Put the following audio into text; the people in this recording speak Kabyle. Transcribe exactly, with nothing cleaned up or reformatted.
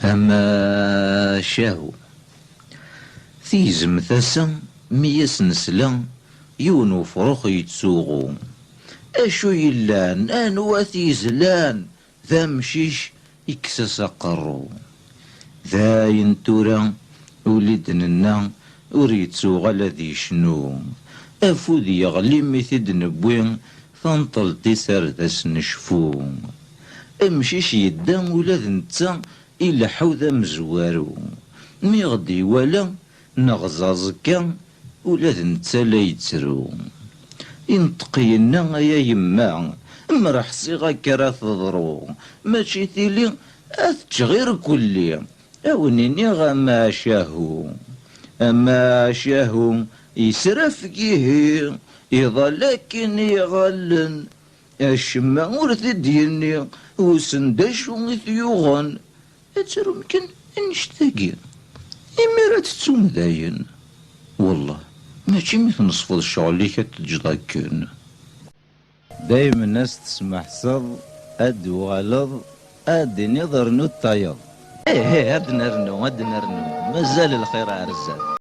Amacahu. Tigzem tasa mi as-nesla yiwen ufrux yettsuɣu. Acu yellan? Anwa t-yezlan? D amcic, ikkes-as aqerru. Dayen tura, ul i d-nenna ur yettuɣal ad yecnu. Afud yeɣli mi t-id-newwi, tanṭelt-is ar d as-necfu. Amcic yedda ula d netta ileḥḥu d amezwaru. Mi ɣ-d-iwala neɣẓaẓ akka, ula d netta la yettru. Inṭeq yenna: "Ay a yemma, mreḥ siɣ akka ara teḍru, mačči tili ad teččeɣ irkelli." A wen-iniɣ amacahu, amacahu, yesrafeg ihi, iḍal akken i iɣallen. Acemma ur t-id-yenni, wissen d acu i t-yuɣen. Ad trum kan annect-agi. Imir ad tettum dayen. Wellah, mačči mi tneṣfeḍ ccɣel-ik ad teǧǧeḍ akken. Daymen as tesmeḥseḍ, ad d-uɣaleḍ, ad d-tiniḍ rnu tayeḍ. Ih, ih, ad nernu, ad nernu. Mazal lxir ar zdat.